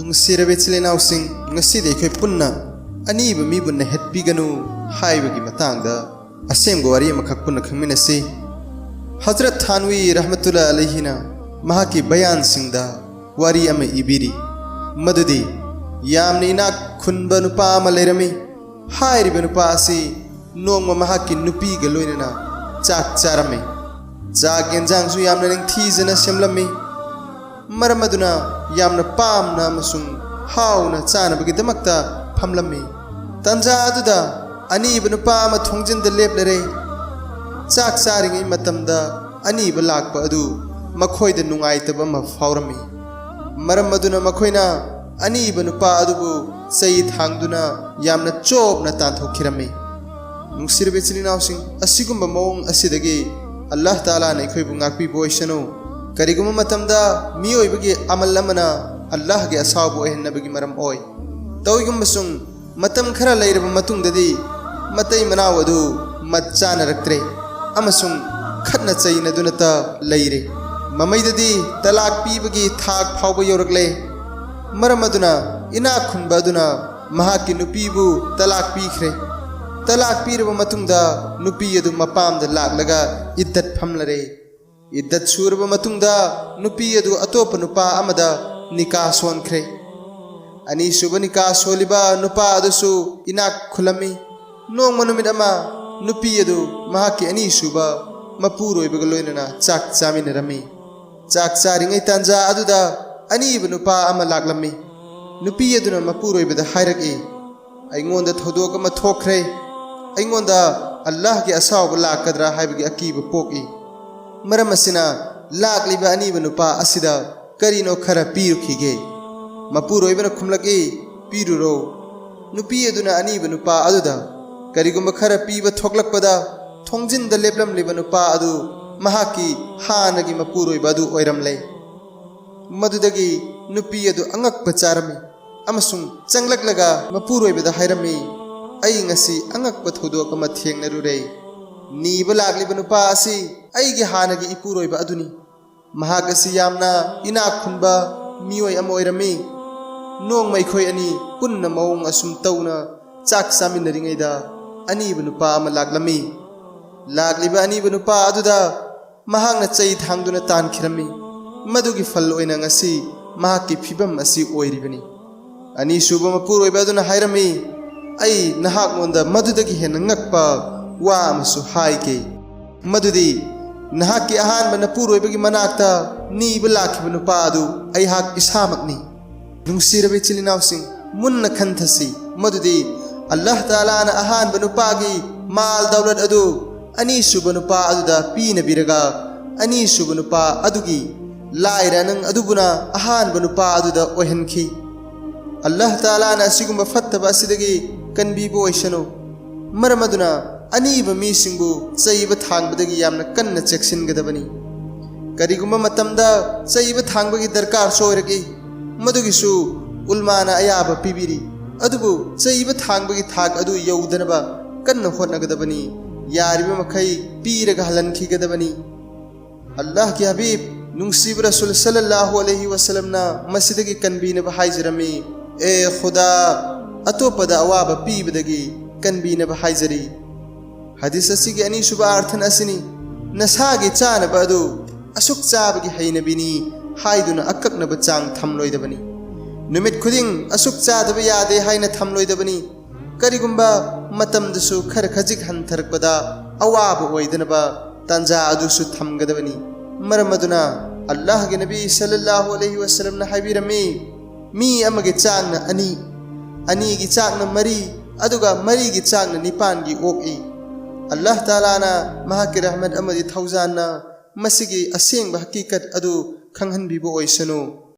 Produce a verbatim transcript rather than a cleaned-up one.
ꯅꯨꯡꯁꯤꯔꯕ ꯏꯆꯤꯜ ꯏꯅꯥꯎꯁꯤꯡ, ꯉꯁꯤꯗꯤ ꯑꯩꯈꯣꯏ ꯄꯨꯟꯅ ꯑꯅꯤꯕ ꯃꯤꯕꯨ ꯅꯩꯍꯠꯄꯤꯒꯅꯨ ꯍꯥꯏꯕꯒꯤ ꯃꯇꯥꯡꯗ ꯑꯁꯦꯡꯕ ꯋꯥꯔꯤ ꯑꯃꯈꯛ ꯄꯨꯟꯅ ꯈꯪꯃꯤꯟꯅꯁꯤ꯫ ꯍꯖꯔꯠ ꯊꯥꯟꯋꯤ ꯔꯍꯃꯇꯨꯜꯂꯥ ꯑꯂꯩꯍꯤꯅ ꯃꯍꯥꯛꯀꯤ ꯕꯌꯥꯟꯁꯤꯡꯗ ꯋꯥꯔꯤ ꯑꯃ ꯏꯕꯤꯔꯤ꯫ ꯃꯗꯨꯗꯤ ꯌꯥꯝꯅ ꯏꯅꯥꯛ ꯈꯨꯟꯕ ꯅꯨꯄꯥ ꯑꯃ ꯂꯩꯔꯝꯃꯤ꯫ ꯍꯥꯏꯔꯤꯕ ꯅꯨꯄꯥ ꯑꯁꯤ ꯅꯣꯡꯃ ꯃꯍꯥꯛꯀꯤ ꯅꯨꯄꯤꯒ ꯂꯣꯏꯅꯅ ꯆꯥꯛ ꯆꯥꯔꯝꯃꯤ꯫ ꯆꯥꯛ ꯌꯦꯟꯖꯥꯡꯁꯨ ꯌꯥꯝꯅ ꯅꯤꯡꯊꯤꯖꯅ ꯁꯦꯝꯂꯝꯃꯤ꯫ ꯃꯔꯝ ꯑꯗꯨꯅ ꯌꯥꯝꯅ ꯄꯥꯝꯅ ꯑꯃꯁꯨꯡ ꯍꯥꯎꯅ ꯆꯥꯅꯕꯒꯤꯗꯃꯛꯇ ꯐꯝꯂꯝꯃꯤ꯫ ꯇꯟꯖꯥ ꯑꯗꯨꯗ ꯑꯅꯤꯕ ꯅꯨꯄꯥ ꯑꯃ ꯊꯣꯡꯖꯤꯟꯗ ꯂꯦꯞꯂꯔꯦ꯫ ꯆꯥꯛ ꯆꯥꯔꯤꯉꯩ ꯃꯇꯝꯗ ꯑꯅꯤꯕ ꯂꯥꯛꯄ ꯑꯗꯨ ꯃꯈꯣꯏꯗ ꯅꯨꯡꯉꯥꯏꯇꯕ ꯑꯃ ꯐꯥꯎꯔꯝꯃꯤ꯫ ꯃꯔꯝ ꯑꯗꯨꯅ ꯃꯈꯣꯏꯅ ꯑꯅꯤꯕ ꯅꯨꯄꯥ ꯑꯗꯨꯕꯨ ꯆꯩ ꯊꯥꯡꯗꯨꯅ ꯌꯥꯝꯅ ꯆꯣꯞꯅ ꯇꯥꯟꯊꯣꯛꯈꯤꯔꯝꯃꯤ꯫ ꯅꯨꯡꯁꯤꯔꯕ ꯏꯆꯤꯜ ꯏꯅꯥꯎꯁꯤꯡ, ꯑꯁꯤꯒꯨꯝꯕ ꯃꯑꯣꯡ ꯑꯁꯤꯗꯒꯤ ꯑꯜꯂꯥꯍ ꯇꯥꯂꯥꯅ ꯑꯩꯈꯣꯏꯕꯨ ꯉꯥꯛꯄꯤꯕ ꯑꯣꯏꯁꯅꯨ꯫ ꯀꯔꯤꯒꯨꯝꯕ ꯃꯇꯝꯗ ꯃꯤꯑꯣꯏꯕꯒꯤ ꯑꯃꯜ ꯑꯃꯅ ꯑꯜꯂꯥꯍꯒꯤ ꯑꯁꯥꯎꯕ ꯑꯣꯏꯍꯟꯅꯕꯒꯤ ꯃꯔꯝ ꯑꯣꯏ꯫ ꯇꯧꯏꯒꯨꯝꯕꯁꯨꯡ ꯃꯇꯝ ꯈꯔ ꯂꯩꯔꯕ ꯃꯇꯨꯡꯗꯗꯤ ꯃꯇꯩ ꯃꯅꯥꯎ ꯑꯗꯨ ꯃꯠ ꯆꯥꯅꯔꯛꯇ꯭ꯔꯦ ꯑꯃꯁꯨꯡ ꯈꯠꯅ ꯆꯩꯅꯗꯨꯅꯇ ꯂꯩꯔꯦ꯫ ꯃꯃꯩꯗꯗꯤ ꯇꯂꯥꯛ ꯄꯤꯕꯒꯤ ꯊꯥꯛ ꯐꯥꯎꯕ ꯌꯧꯔꯛꯂꯦ꯫ ꯃꯔꯝ ꯑꯗꯨꯅ ꯏꯅꯥꯛ ꯈꯨꯟꯕ ꯑꯗꯨꯅ ꯃꯍꯥꯛꯀꯤ ꯅꯨꯄꯤꯕꯨ ꯇꯂꯥꯛ ꯄꯤꯈ꯭ꯔꯦ꯫ ꯇꯂꯥꯛ ꯄꯤꯔꯕ ꯃꯇꯨꯡꯗ ꯅꯨꯄꯤ ꯑꯗꯨ ꯃꯄꯥꯝꯗ ꯂꯥꯛꯂꯒ ꯏꯗꯠ ꯐꯝꯂꯔꯦ꯫ ꯏꯗꯠ ꯁꯨꯔꯕ ꯃꯇꯨꯡꯗ ꯅꯨꯄꯤ ꯑꯗꯨ ꯑꯇꯣꯞꯄ ꯅꯨꯄꯥ ꯑꯃꯗ ꯅꯤꯀꯥ ꯁꯣꯟꯈ꯭ꯔꯦ꯫ ꯑꯅꯤꯁꯨꯕ ꯅꯤꯀꯥ ꯁꯣꯜꯂꯤꯕ ꯅꯨꯄꯥ ꯑꯗꯨꯁꯨ ꯏꯅꯥꯛ ꯈꯨꯜꯂꯝꯃꯤ꯫ ꯅꯣꯡꯃ ꯅꯨꯃꯤꯠ ꯑꯃ ꯅꯨꯄꯤ ꯑꯗꯨ ꯃꯍꯥꯛꯀꯤ ꯑꯅꯤꯁꯨꯕ ꯃꯄꯨꯔꯣꯏꯕꯒ ꯂꯣꯏꯅꯅ ꯆꯥꯛ ꯆꯥꯃꯤꯟꯅꯔꯝꯃꯤ꯫ ꯆꯥꯛ ꯆꯥꯔꯤꯉꯩ ꯇꯥꯟꯖꯥ ꯑꯗꯨꯗ ꯑꯅꯤꯕ ꯅꯨꯄꯥ ꯑꯃ ꯂꯥꯛꯂꯝꯃꯤ꯫ ꯅꯨꯄꯤ ꯑꯗꯨꯅ ꯃꯄꯨꯔꯣꯏꯕꯗ ꯍꯥꯏꯔꯛꯏ, "ꯑꯩꯉꯣꯟꯗ ꯊꯧꯗꯣꯛ ꯑꯃ ꯊꯣꯛꯈ꯭ꯔꯦ꯫ ꯑꯩꯉꯣꯟꯗ ꯑꯜꯂꯥꯍꯒꯤ ꯑꯁꯥꯎꯕ ꯂꯥꯛꯀꯗ꯭ꯔꯥ ꯍꯥꯏꯕꯒꯤ ꯑꯀꯤꯕ ꯄꯣꯛꯏ꯫ ꯃꯔꯝ ꯑꯁꯤꯅ ꯂꯥꯛꯂꯤꯕ ꯑꯅꯤꯕ ꯅꯨꯄꯥ ꯑꯁꯤꯗ ꯀꯔꯤꯅꯣ ꯈꯔ ꯄꯤꯔꯨꯈꯤꯒꯦ꯫" ꯃꯄꯨꯔꯣꯏꯕꯅ ꯈꯨꯝꯂꯛꯏ, "ꯄꯤꯔꯨꯔꯣ꯫" ꯅꯨꯄꯤ ꯑꯗꯨꯅ ꯑꯅꯤꯕ ꯅꯨꯄꯥ ꯑꯗꯨꯗ ꯀꯔꯤꯒꯨꯝꯕ ꯈꯔ ꯄꯤꯕ ꯊꯣꯛꯂꯛꯄꯗ, ꯊꯣꯡꯖꯤꯟꯗ ꯂꯦꯞꯂꯝꯂꯤꯕ ꯅꯨꯄꯥ ꯑꯗꯨ ꯃꯍꯥꯛꯀꯤ ꯍꯥꯟꯅꯒꯤ ꯃꯄꯨꯔꯣꯏꯕ ꯑꯗꯨ ꯑꯣꯏꯔꯝꯂꯦ꯫ ꯃꯗꯨꯗꯒꯤ ꯅꯨꯄꯤ ꯑꯗꯨ ꯑꯉꯛꯄ ꯆꯥꯔꯝꯃꯤ ꯑꯃꯁꯨꯡ ꯆꯪꯂꯛꯂꯒ ꯃꯄꯨꯔꯣꯏꯕꯗ ꯍꯥꯏꯔꯝꯃꯤ, "ꯑꯩ ꯉꯁꯤ ꯑꯉꯛꯄ ꯊꯧꯗꯣꯛ ꯑꯃ ꯊꯦꯡꯅꯔꯨꯔꯦ꯫ ꯅꯤꯕ ꯂꯥꯛꯂꯤꯕ ꯅꯨꯄꯥ ꯑꯁꯤ ꯑꯩꯒꯤ ꯍꯥꯟꯅꯒꯤ ꯏꯄꯨꯔꯣꯏꯕ ꯑꯗꯨꯅꯤ꯫ ꯃꯍꯥꯛ ꯑꯁꯤ ꯌꯥꯝꯅ ꯏꯅꯥꯛ ꯈꯨꯟꯕ ꯃꯤꯑꯣꯏ ꯑꯃ ꯑꯣꯏꯔꯝꯃꯤ꯫ ꯅꯣꯡꯃ ꯑꯩꯈꯣꯏ ꯑꯅꯤ ꯄꯨꯟꯅ ꯃꯑꯣꯡ ꯑꯁꯨꯝ ꯇꯧꯅ ꯆꯥꯛ ꯆꯥꯃꯤꯟꯅꯔꯤꯉꯩꯗ ꯑꯅꯤꯕ ꯅꯨꯄꯥ ꯑꯃ ꯂꯥꯛꯂꯝꯃꯤ꯫ ꯂꯥꯛꯂꯤꯕ ꯑꯅꯤꯕ ꯅꯨꯄꯥ ꯑꯗꯨꯗ ꯃꯍꯥꯛꯅ ꯆꯩ ꯊꯥꯡꯗꯨꯅ ꯇꯥꯟꯈꯤꯔꯝꯃꯤ꯫ ꯃꯗꯨꯒꯤ ꯐꯜ ꯑꯣꯏꯅ ꯉꯁꯤ ꯃꯍꯥꯛꯀꯤ ꯐꯤꯕꯝ ꯑꯁꯤ ꯑꯣꯏꯔꯤꯕꯅꯤ꯫ ꯑꯅꯤꯁꯨꯕ ꯃꯄꯨꯔꯣꯏꯕ ꯑꯗꯨꯅ ꯍꯥꯏꯔꯝꯃꯤ, "ꯑꯩ ꯅꯍꯥꯛꯉꯣꯟꯗ ꯃꯗꯨꯗꯒꯤ ꯍꯦꯟꯅ ꯉꯛꯄ ꯋꯥ ꯑꯃꯁꯨ ꯍꯥꯏꯒꯦ꯫ ꯃꯗꯨꯗꯤ ꯅꯍꯥꯛꯀꯤ ꯑꯍꯥꯟꯕ ꯅꯄꯨꯔꯣꯏꯕꯒꯤ ꯃꯅꯥꯛꯇ ꯅꯤꯕ ꯂꯥꯛꯈꯤꯕ ꯅꯨꯄꯥ ꯑꯗꯨ ꯑꯩꯍꯥꯛ ꯏꯁꯥꯃꯛꯅꯤ꯫" ꯅꯨꯡꯁꯤꯔꯕ ꯏꯆꯤꯜ ꯏꯅꯥꯎꯁꯤꯡ, ꯃꯨꯟꯅ ꯈꯟꯊꯁꯤ꯫ ꯃꯗꯨꯗꯤ ꯑꯜꯂꯥꯍ ꯇꯥꯂꯥꯅ ꯑꯍꯥꯟꯕ ꯅꯨꯄꯥꯒꯤ ꯃꯥꯜ ꯗꯧꯂꯠ ꯑꯗꯨ ꯑꯅꯤꯁꯨꯕ ꯅꯨꯄꯥ ꯑꯗꯨꯗ ꯄꯤꯅꯕꯤꯔꯒ, ꯑꯅꯤꯁꯨꯕ ꯅꯨꯄꯥ ꯑꯗꯨꯒꯤ ꯂꯥꯏꯔ ꯅꯪ ꯑꯗꯨꯕꯨꯅ ꯑꯍꯥꯟꯕ ꯅꯨꯄꯥ ꯑꯗꯨꯗ ꯑꯣꯏꯍꯟꯈꯤ꯫ ꯑꯜꯂꯥꯍ ꯇꯥꯂꯥꯅ ꯑꯁꯤꯒꯨꯝꯕ ꯐꯠꯇꯕ ꯑꯁꯤꯗꯒꯤ ꯀꯟꯕꯤꯕ ꯑꯣꯏꯁꯅꯨ꯫ ꯃꯔꯝ ꯑꯗꯨꯅ ꯑꯅꯤꯕ ꯃꯤꯁꯤꯡꯕꯨ ꯆꯩꯕ ꯊꯥꯡꯕꯗꯒꯤ ꯌꯥꯝꯅ ꯀꯟꯅ ꯆꯦꯛꯁꯤꯟꯒꯗꯕꯅꯤ꯫ ꯀꯔꯤꯒꯨꯝꯕ ꯃꯇꯝꯗ ꯆꯩꯕ ꯊꯥꯡꯕꯒꯤ ꯗꯔꯀꯥꯔꯁꯨ ꯑꯣꯏꯔꯛꯏ, ꯃꯗꯨꯒꯤꯁꯨ ꯎꯜꯃꯥꯅ ꯑꯌꯥꯕ ꯄꯤꯕꯤꯔꯤ꯫ ꯑꯗꯨꯕꯨ ꯆꯩꯕ ꯊꯥꯡꯕꯒꯤ ꯊꯥꯛ ꯑꯗꯨ ꯌꯧꯗꯅꯕ ꯀꯟꯅ ꯍꯣꯠꯅꯒꯗꯕꯅꯤ꯫ ꯌꯥꯔꯤꯕ ꯃꯈꯩ ꯄꯤꯔꯒ ꯍꯜꯍꯟꯈꯤꯒꯗꯕꯅꯤ꯫ ꯑꯜꯂꯥꯍꯒꯤ ꯍꯕꯤꯕ ꯅꯨꯡꯁꯤꯕ ꯔꯁꯨꯜ ꯁꯜꯂꯜꯂꯥꯍꯨ ꯑꯂꯩꯍꯤ ꯋꯁꯜꯂꯝꯅ ꯃꯁꯤꯗꯒꯤ ꯀꯟꯕꯤꯅꯕ ꯍꯥꯏꯖꯔꯝꯃꯤ, "ꯑꯦ ꯈꯨꯗꯥ, ꯑꯇꯣꯞꯄꯗ ꯑꯋꯥꯕ ꯄꯤꯕꯗꯒꯤ ꯀꯟꯕꯤꯅꯕ ꯍꯥꯏꯖꯔꯤ꯫" ꯍꯗꯤꯁ ꯑꯁꯤꯒꯤ ꯑꯅꯤꯁꯨꯕ ꯑꯥꯔꯊꯟ ꯑꯁꯤꯅꯤ, ꯅꯁꯥꯒꯤ ꯆꯥꯅꯕ ꯑꯗꯨ ꯑꯁꯨꯛ ꯆꯥꯕꯒꯤ ꯍꯩꯅꯕꯤꯅꯤ ꯍꯥꯏꯗꯨꯅ ꯑꯀꯛꯅꯕ ꯆꯥꯡ ꯊꯝꯂꯣꯏꯗꯕꯅꯤ꯫ ꯅꯨꯃꯤꯠ ꯈꯨꯗꯤꯡ ꯑꯁꯨꯛ ꯆꯥꯗꯕ ꯌꯥꯗꯦ ꯍꯥꯏꯅ ꯊꯝꯂꯣꯏꯗꯕꯅꯤ꯫ ꯀꯔꯤꯒꯨꯝꯕ ꯃꯇꯝꯗꯁꯨ ꯈꯔ ꯈꯖꯤꯛ ꯍꯟꯊꯔꯛꯄꯗ ꯑꯋꯥꯕ ꯑꯣꯏꯗꯅꯕ ꯇꯥꯟꯖꯥ ꯑꯗꯨꯁꯨ ꯊꯝꯒꯗꯕꯅꯤ꯫ ꯃꯔꯝ ꯑꯗꯨꯅ ꯑꯜꯂꯥꯍꯒꯤ ꯅꯕꯤ ꯁꯜꯂꯜꯂꯥꯍꯨ ꯑꯂꯩꯍꯤ ꯋꯁꯜꯂꯝꯅ ꯍꯥꯏꯕꯤꯔꯝꯃꯤ, "ꯃꯤ ꯑꯃꯒꯤ ꯆꯥꯡꯅ ꯑꯅꯤ, ꯑꯅꯤꯒꯤ ꯆꯥꯡꯅ ꯃꯔꯤ, ꯑꯗꯨꯒ ꯃꯔꯤꯒꯤ ꯆꯥꯡꯅ ꯅꯤꯄꯥꯟꯒꯤ ꯑꯣꯛꯏ꯫" ꯑꯜꯂꯥꯍ ꯇꯥꯂꯥꯅ ꯃꯍꯥꯛꯀꯤ ꯔꯍꯃꯠ ꯑꯃꯗꯤ ꯊꯧꯖꯥꯟꯅ ꯃꯁꯤꯒꯤ ꯑꯁꯦꯡꯕ ꯍꯀꯤꯀꯠ ꯑꯗꯨ ꯈꯪꯍꯟꯕꯤꯕ ꯑꯣꯏꯁꯅꯨ꯫